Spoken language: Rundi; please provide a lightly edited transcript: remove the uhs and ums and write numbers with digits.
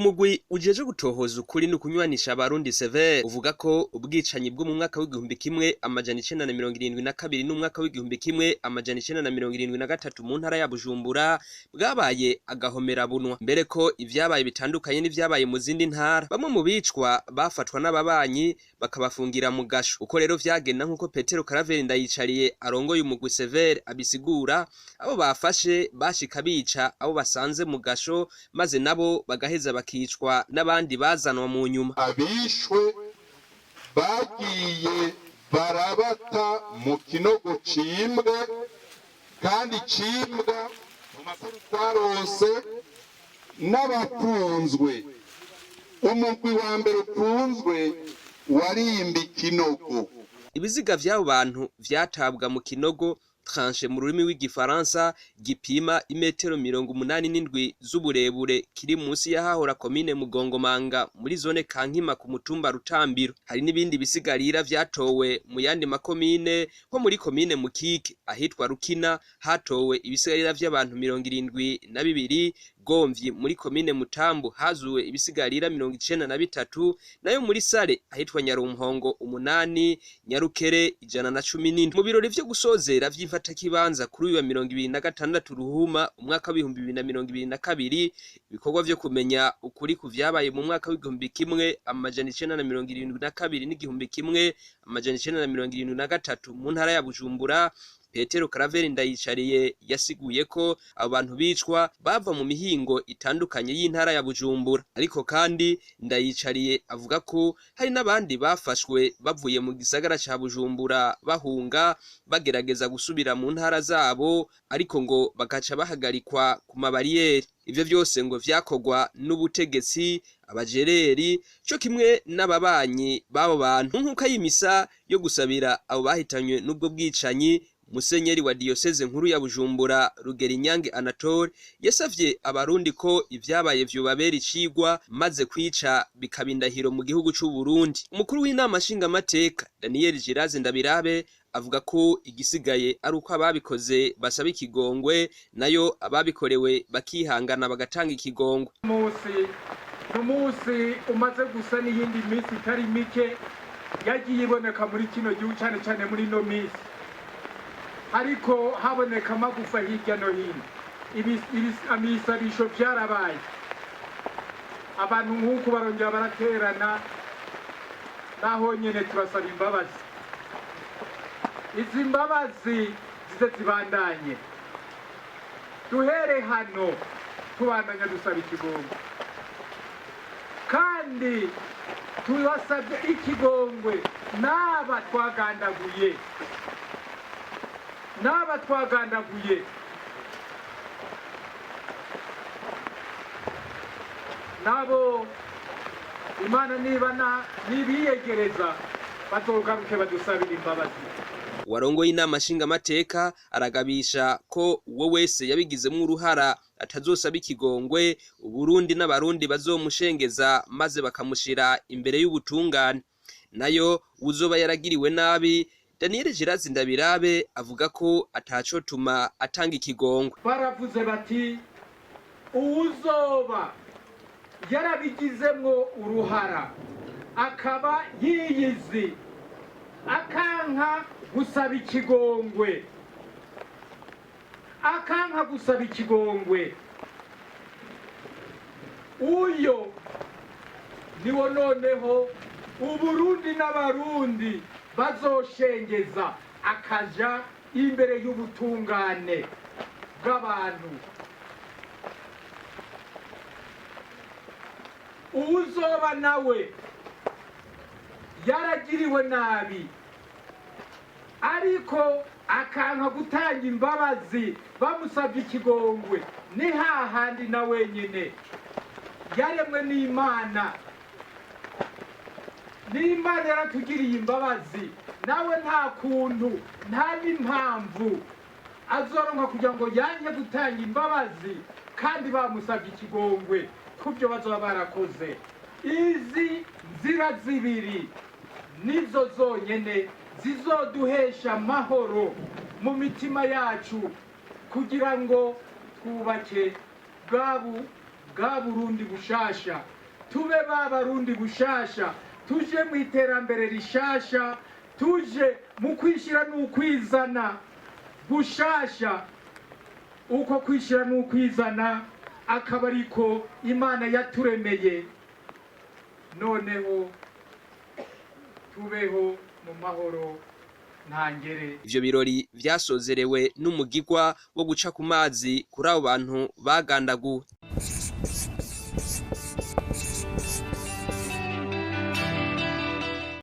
Umugwi ujejwe gutohoza ukuri no kunywanisha abarundi Severe uvuga ko ubwicanyi bwo mu mwaka w'1972 n'umwaka w'1973 mu ntara ya Bujumbura bwabaye agahomerabunwa, mbere ko ivyabaye bitandukanye n'ivyabaye mu zindi ntara. Bamwe mu bicwa bafatwa n'ababanyi bakabafungira mu gasho. Uko rero vyagenda nk'uko Petero Karaveri Ndayicariye arongoye umugwi Severe abisigura, abo bafashe bashika bica abo basanze mu gasho, maze nabo bagaheza bakicwa n'abandi bazanwa mu nyuma. Abishwe bagiye barabata mu kinogo cimbwa, kandi cimbwa mu makuru twarose n'abafunzwe. Umugwi wa mbere ufunzwe warimba ikinogo. Ibiziga vy'abo bantu vyatabwa mu kinogo tranche mu rurimi rw'igifaransa gipima imetero 87 z'uburebure, kiri munsi y'ahahora komine Mugongomanga muri zone Kankima ku mutumba Rutambiro. Hari n'ibindi bisigarira vyatowe mu yandi makomine, nko muri komine Mukike ahitwa Rukina hatowe ibisigarira vy'abantu 72, Gomvyi muri komine Mutambu hazuwe ibisigarira 93, nayo muri Sare ahitwa Nyarumpongo 8, Nyarukere 117. Mu birori vyo gusozera vy'imfatakibanza kuri uyu wa 26 Ruhuma umwaka w'2022, ibikorwa vyo kumenya ukuri ku vyabaye mu mwaka w'1972 n'1973 mu ntara ya Bujumbura, Petero Karaveri Ndayicariye yasiguye ko abo bantu bicwa bava mu mihingo itandukanye y'intara ya Bujumbura. Ariko kandi Ndayicariye avuga ko hari n'abandi bafashwe bavuye mu gisagara ca Bujumbura bahunga bagerageza gusubira mu ntara zabo, ariko ngo bagaca bahagarikwa ku mabariyeri. Ivyo vyose ngo vyakorwa n'ubutegetsi, abajereri co kimwe n'ababanyi b'abo bantu. Nk'uko ayimisa yo gusabira abo bahitanywe n'ubwo bwicanyi, Musenyeri wa diyoseze nkuru ya Bujumbura Rugerinyange Anatole yasavye abarundi ko ivyabaye vyobabera icigwa, maze kwica bikaba indahiro mu gihugu c'u Burundi. Umukuru w'inama nshingamateka Daniel Giraze Ndabirabe avuga ko igisigaye ari uko ababikoze basaba ikigongwe, nayo ababikorewe bakihangana bagatanga ikigongwe. Umunsi umaze gusa n'iyindi minsi itari mike yagiye iboneka muri kino gihugu, cane cane muri ino minsi, ariko haboneka amagufa hirya no hino. Ibisabisho vyarabaye, abantu nk'uku barongera baraterana, naho nyene turasaba imbabazi. Izi mbabazi zize zibandanye, duhere hano tubandanya dusaba ikigongwe, kandi tubasabye ikigongwe n'aba twagandaguye, n'aba twagandaguye nabo Imana niba nibiyegereza bazogaruke badusabira imbabazi. Warongoye inama nshingamateka aragabisha ko uwo wese yabigizemwo uruhara atazosaba ikigongwe, Uburundi n'abarundi bazomushengeza maze bakamushira imbere y'ubutungane. Nayo uzoba yaragiriwe nabi, Daniel Girazi Ndabirabe avuga ko atacotuma atanga ikigongwe. Baravuze bati uwuzoba yarabigizemwo uruhara akaba yiyizi akanka gusaba ikigongwe, akanka gusaba ikigongwe, uyo niwo noneho Uburundi n'abarundi bazoshengeza akaja imbere y'ubutungane bw'abantu. Uwuzoba nawe yaragiriwe nabi ariko akanka gutanga imbabazi bamusabye ikigongwe, ni hahandi na wenyine yaremwe n'Imana, n'Imana yaratugiriye imbabazi, nawe nta kuntu nta n'impamvu azoronka kugira ngo yanke gutanga imbabazi kandi bamusabye ikigongwe kubyo bazoba barakoze. Izi nzira zibiri nizo zonyene zizoduhesha amahoro mu mitima yacu, kugira ngo twubake bwa Bwa Burundi bushasha, tube ba Barundi bushasha, tuje mu iterambere rishasha, tuje mu kwishyira n'ukwizana gushasha. Uko kwishyira n'ukwizana akaba ariko Imana yaturemeye. Noneho tubeho mu mahoro ntangere. Ivyo birori vyasozerewe n'umugigwa wo guca ku mazi kuri abo bantu bagandaguwe.